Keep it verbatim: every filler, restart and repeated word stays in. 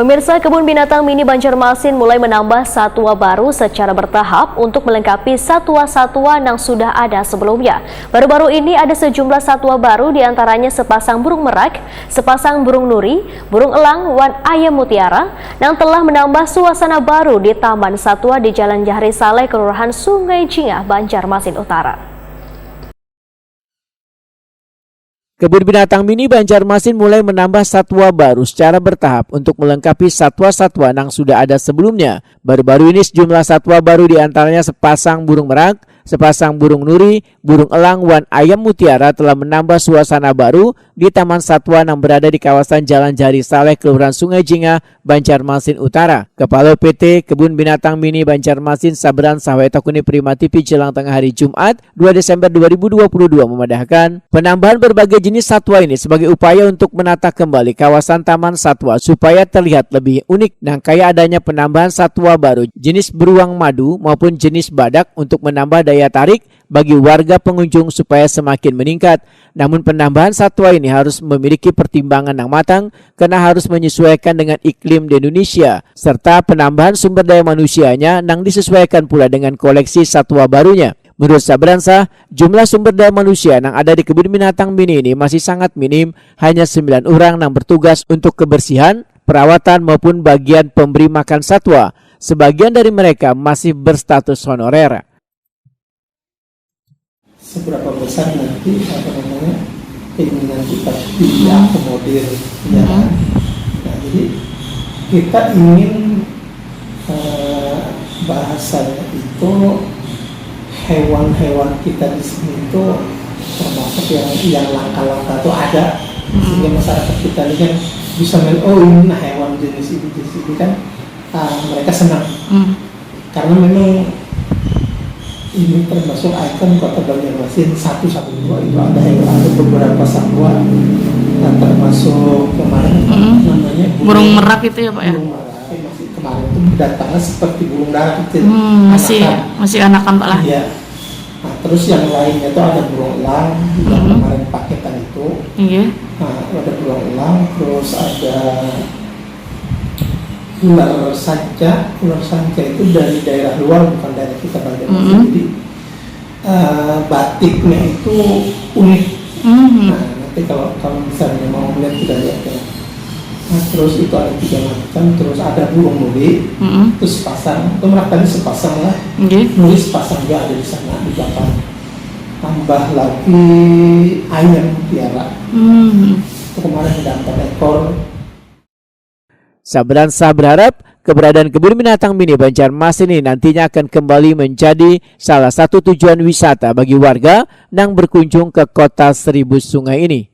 Pemirsa, Kebun Binatang Mini Banjarmasin mulai menambah satwa baru secara bertahap untuk melengkapi satwa-satwa yang sudah ada sebelumnya. Baru-baru ini ada sejumlah satwa baru, diantaranya sepasang burung merak, sepasang burung nuri, burung elang, wan ayam mutiara, yang telah menambah suasana baru di Taman Satwa di Jalan Jahri Saleh, Kelurahan Sungai Jingah, Banjarmasin Utara. Kebun Binatang Mini Banjarmasin mulai menambah satwa baru secara bertahap untuk melengkapi satwa-satwa yang sudah ada sebelumnya. Baru-baru ini sejumlah satwa baru, diantaranya sepasang burung merak, sepasang burung nuri, burung elang, wan ayam mutiara telah menambah suasana baru di Taman Satwa yang berada di kawasan Jalan Jahri Saleh, Kelurahan Sungai Jingah, Banjarmasin Utara. Kepala P T Kebun Binatang Mini Banjarmasin Sabran Sahwai Takuni Prima T V Jelang Tengah Hari Jumat, dua Desember dua ribu dua puluh dua memadahkan, penambahan berbagai jenis satwa ini sebagai upaya untuk menata kembali kawasan Taman Satwa supaya terlihat lebih unik. Nang kaya adanya penambahan satwa baru jenis beruang madu maupun jenis badak untuk menambah daya tarik bagi warga pengunjung supaya semakin meningkat. Namun penambahan satwa ini harus memiliki pertimbangan yang matang karena harus menyesuaikan dengan iklim di Indonesia, serta penambahan sumber daya manusianya nang disesuaikan pula dengan koleksi satwa barunya. Menurut Sabransa, jumlah sumber daya manusia yang ada di kebun binatang mini ini masih sangat minim, hanya sembilan orang yang bertugas untuk kebersihan, perawatan maupun bagian pemberi makan satwa. Sebagian dari mereka masih berstatus honorer. Seberapa besar nanti apa namanya keinginan kita diakomodir, ya kan? Nah, jadi kita ingin eh, bahasanya itu hewan-hewan kita di sini itu termasuk yang yang langka-langka tuh ada, sehingga masyarakat kita ini kan bisa melihat, oh, ini nah hewan jenis ini, jenis ini kan, ah, mereka senang karena memang ini termasuk ikon kota Banjarmasin satu-satunya itu ada hewan, ada beberapa satwa, nah, termasuk kemarin apa namanya, Burung merak itu ya, Pak, ya? Burung merak. Tapi masih kemarin itu datangnya seperti burung dara kecil. Hmm, masih Anakan. Masih anakan, Pak, lah. Iya. Nah, terus yang lainnya itu ada burung elang, yang kemarin paketan itu. Iya. Nah, ada burung elang, terus ada ular sanca. Ular sanca itu dari daerah luar, bukan daerah kita, Banjarmasin. Jadi eh, batiknya itu unik. Mhm. Nah, nanti kalau kalau misalnya mau melihat, kita lihat ya. Nah, terus itu ada tiga macam, terus ada burung nuri, Mhm. terus sepasang, itu merak tadi sepasang lah. Nggih. Nuri sepasang juga ada di sana, di belakang. Tambah lagi ayam mutiara. Mhm. Itu kemarin ada empat ekor. Sabran Sah berharap keberadaan kebun binatang mini Banjarmasin ini nantinya akan kembali menjadi salah satu tujuan wisata bagi warga yang berkunjung ke kota Seribu Sungai ini.